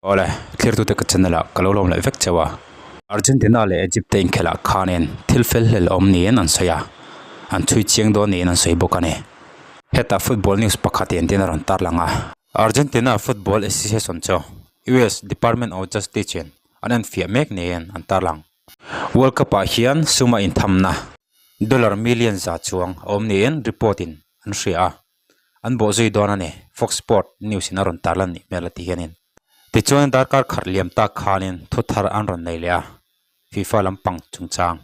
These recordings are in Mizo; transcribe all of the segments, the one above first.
Awle, thlirtute ka channel ah ka lo lawm leh vek cheu a. Argentina leh Egypt te inkhelh ah khanin thil fel hlel awm niin an sawi a, an chhui chiang dawn niin an sawi bawk a ni. Hetah football news pakhat in tin a rawn tarlang a. Argentina Football Association chu US Department of Justice in an enfiah mek niin an tarlang. World Cup ah hian suma inthamna dollar million za chuang a awm niin report in an hria a. An bawh zui dawn a ni, Fox Sport News in a rawn tarlan nih hmel a ti hianin. Tichuan darkar khat liam tak khanin thu thar an rawn nei leh a, FIFA lampang chungchang.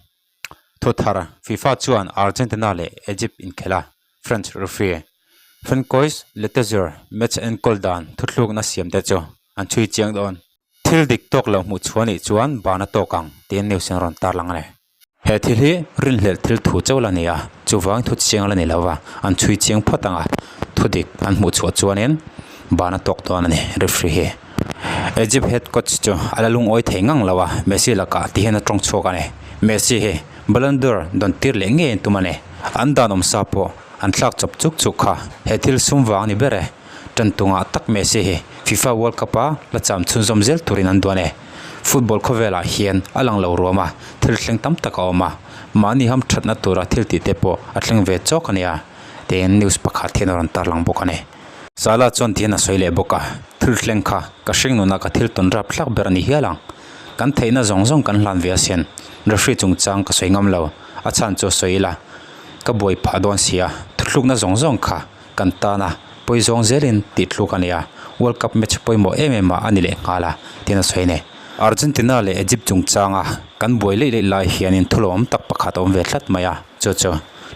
Thu thar, FIFA chuan Argentina leh Egypt inkhelh a, French referee Francois Letexier match enkawl dan thuthlukna siamte chu an chhui chiang dawn. Thil dik tawk lo hmuh chhuah nih chuan ban a tawk ang, tiin news in a rawn tarlang a ni. He thil hi rinhlelh thil thu chauh la ni a, chuvang thu chiang la ni lo va, an chhui chiang phawt ang a, thu dik an hmuh chhuah chuanin ban a tawk dawn a ni referee hi. Egypt head coach chu a la lungawi thei ngang lo a, Messi lakah ti hian a tawng chhuak a ni. Messi hi Ballon d'Or dawn tir leh ngei an tum a ni. An dan awm sa pawh an thlak chawp chuk chuk kha he thil sum vang a ni ber e. Tan tungah tak Messi hi FIFA World Cup a la cham chhunzawm zel turin an duan e. Football khawvelah hian a lang lo ruam a, thil thleng tam tak a awm a, mahni ham thatna tura thil tih te pawh a thleng ve chawk a nia, tiin news pakhat hian a rawn tarlang bawk a ni. Salah chuan tihian a sawi leh bawk a, Thil thleng kha ka hring nuna ka thil tawn rap hlak ber a ni hial ang. Kan theihna zawng zawng kan hlan ve asin, referee chungchang ka sawi ngam lo, a chhan chu a sawi ila, ka buai phah dawn si a, thuthlukna zawng zawng kha Kan tana pawi zawng zelin tih tluk a ni a, World Cup match pawimawh em em ah a ni leh nghal a, tiin a sawi a ni. Argentina leh Egypt chungchanga kan buai leih leih lai hianin thulawm tak pakhat a awm ve tlat mai a, chu chu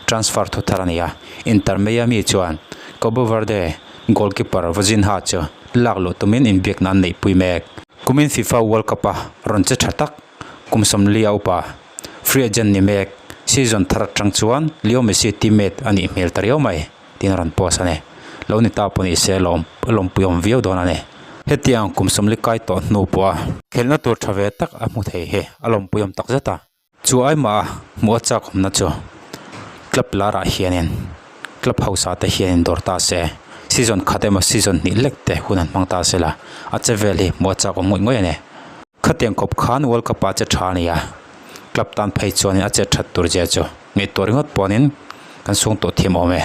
transfer thu thar a ni a, Inter Miami chuan Cabo Verde goalkeeper Vozinha chu lak luh tumin inbiakna an neihpui mek. Kumin FIFA World Cup-a rawn che tha tak kum 40 a upa Free agent ni mek, season thar atang chuan Leo Messi teammate a nih hmel ta riau mai tiin a rawn post a ni. Lo ni ta pawh ni se lawm lawmpui awm viau dawn a ni. Hetiang kum 40 kai tawh hnu pawha khelhna tur tha ve tak a hmu thei hi a lawmpui awm tak zet a. Chu ai mah a hmuh a chak awmna chu club larah hianin club hausa te hianin dawr ta se, season khat emaw season hnih lek te hun an hmang ta se la, a che vel hi hmuh a chak awm ngawih ngawih a ni. Khatiang kawp khan World Cup ah che tha a ni a, club tan phei chuanin a chet that tur zia chu ngaihtuah ringawt pawnin kan sung tawh thiam awm e.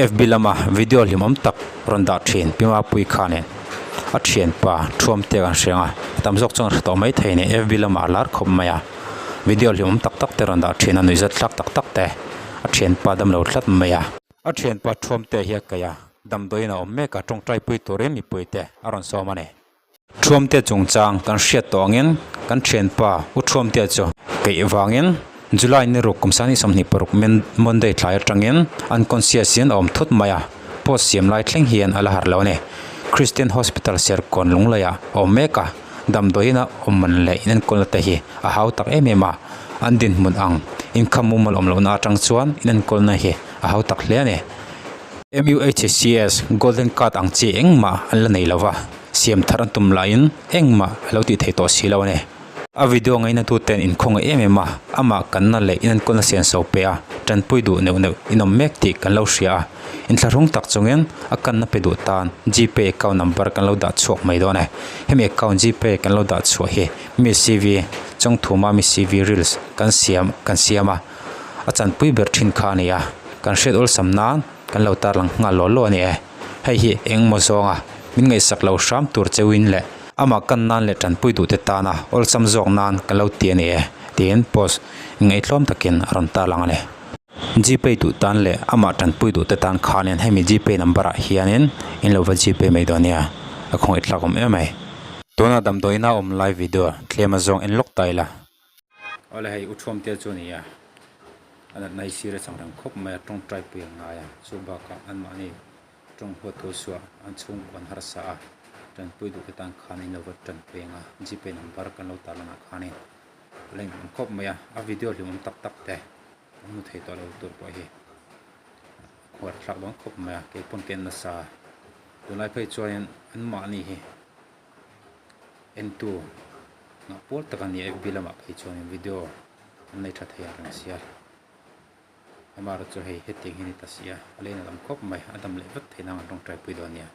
FB lama video hlimawm tak rawn dah thin Pi Mapui khanin a thianpa thuam te kan hriang a, a tam zawk chuan hre tawh mai thei a ni. FB lamah a lar khawp mai a, video hlimawm tak tak te rawn dah thin a, nuihzat thlak tak tak te a thianpa damlo tlat mai a. A thianpa thuam te hi a kaih a, damdawiin a awm mek a, tawngtaipui turin mipui te a rawn sawm a ni. Thuamte chungchang kan hriat tawh angin kan thianpa U Thuamte chu keih vangin July ni ruk kum sangni 26 Monday tlai atangin unconscious in a awm thut mai a, post siam lai thleng hian a la harh lo a ni. Christian Hospital Serkawn Lunglaiah a awm mek a, damdawiin a awm man leh inenkawlna te hi a hau tak em em a, an dinhmun ang income mumal awm lohna atang chuan inenkawlna hi a hau tak hle a ni. MUHCS Golden Card ang chi engmah an la nei lo va, siam thar an tum laiin engmah a lo tih theih tawh si lo a ni. A video ngainatuten inkhawngaih em em a, amah kanna leh inenkawlna sian so pe a, tanpui duh neuh neuh inawm mek tih kan lo hria a. Inthlahrung tak chungin a kanna pe duh tan Gpay account number kan lo dah chhuak mai dawn e. Hemi account Gpay kan lo dah chhuah hi mi CV Chawngthuma mi CV Reels kan siam kan siam a. A chanpui ber thin kha a ni a, kan hriat awlsam nan kan lo tarlang nghal law law a ni e. Hei hi engmaw zawnga min ngaihsak lo hram tur cheuin leh amah kan nan leh tanpui duh te tana awlsam zawk nan kan lo ti a ni e, tiin post inngaihthlawm takin a rawn tarlang a ni. Gpay duh tan leh amah tanpui duh te tan khanin hemi gpay number ah hianin in lo va gpay mai dawn nia, a khawngaihthlak awm em mai. Tuna damdawiina awm lai video tlem azawng en lawk ta ila. Awle hei u thuam te chu a ni a, a natna hi sir a chang reng khawp mai a, tawngtai pui a ngai a, chu bakah anmahni tawng huat thu suah an chhungkaw an harsa a, tanpui duh te tan khan in lo va tanpui ang a, gpay number kan lo tarlan ah khanin a la inhmang khawp mai a, a video hlimawm tak tak te kan hmu thei tawh lo tur pawh hi a khuar thlak dawn khawp mai a, keipawn ka en nasa a, tunlai phei chuanin anmahni hi. Entu nghah pawl tak a ni a fb lamah phei chuanin video an nei tha thei ang reng sia amaherawh chu hei hetiang hi a ni ta si a a lei in a tam khawp mai a dam leh vek theih nang an tawngtai pui dawn nia.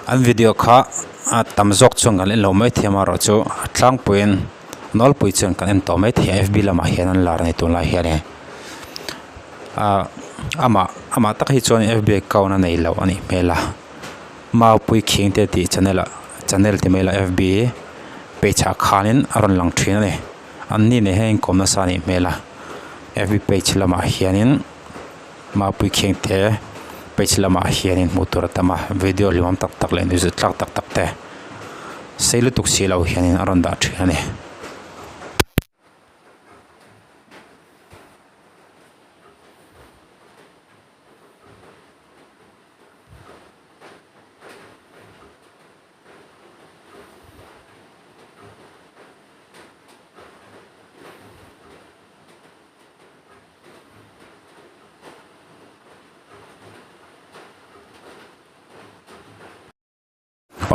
An video kha a tam zawk chuan kan en lo mai thei amaherawhchu a tlangpuiin nawlpui chuan kan en tawh mai thei a fb lamah hian an lar a ni tunlai hianin ah amah amah tak hi chuan fb account a nei lo a nih hmel a maupui khing te tih channel ah channel ti mai ila fb page ah khanin a rawn lang thin a ni an ni nen hian inkawm nasa a nih hmel a fb page lamah hianin. Mapui Khengte page lamah hianin hmuh tur a tam a video hlimawm tak tak leh nuihzut tlak tak tak te sei lutuk si lo hianin a rawn dah thin a ni.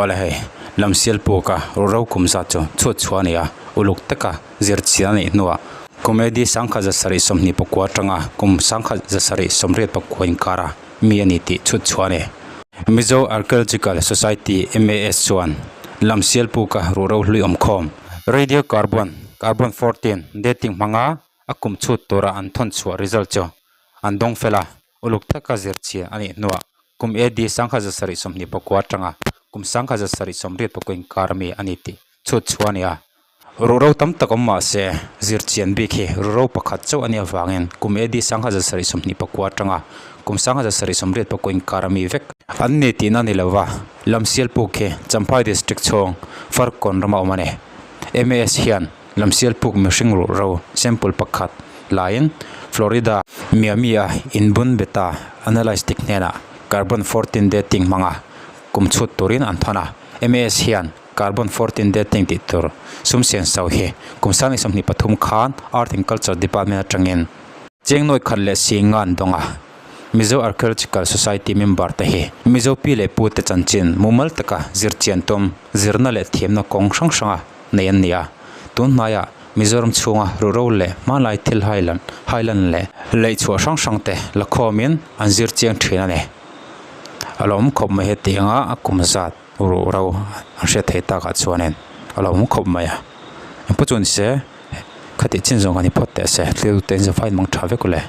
Awle hei lamsial puk a ruhro kum zat chu chhuat chhuah a ni a uluk taka zir chian a nih hnuah comedy sangkhat zasarih 24 atanga kum sangkhat zasarih 84 inkara mi a ni tih chhut chhuah a ni. Mizo Archaeological Society, MAS, chuan lamsial puk a ruhro hlui awmkhawm radio carbon, carbon 14, dating hmanga a kum chhut tura an thawn chhuah result chu an dawng fel a, uluk taka zir chhian a nih hnuah kum AD 1729 atanga kum 1784 inkar ami a ni tih chhut chhuah a ni a. Ruhro tam tak awm mah se, zir chian bik hi ruhro pakhat chauh a nih avangin kum AD 1729 atanga kum 1784 inkar ami vek an ni tihna a ni lo va, Lamsial puk hi Champhai District chhung Farkawn rama awm a ni. MAS hian Lamsial puk mihring ruh ro sample pakhat laiin Florida, Miami-a inbun beta analyst dik hnenah carbon 14 dating hmanga kum chhut turin an thawn a. MAS hian carbon 14 dating tih tur sum sian so hi kum 2023 khan Art and Culture Department atangin cheng nawi khat leh si nga an dawng a. Mizo Archaeological Society member te hi Mizo pi leh pu te chanchin mumal taka zirchian tum zirna leh thiamna kawng hrang hranga nei an ni a. Tun hnaiah Mizoram chhunga ruhro leh hmanlai thil hailan hailan leh leihchhuah hrang hrang te la khawmin an zir chiang thin a ni. A lo awm khawp mai heti anga a kum zat ruhro an hriat theih takah chuanin a lo awm khawp mai a. Engpawh chu ni se, khatih chin zawng kan ni phawt teh se, thil te in zafai mang tha vek ule.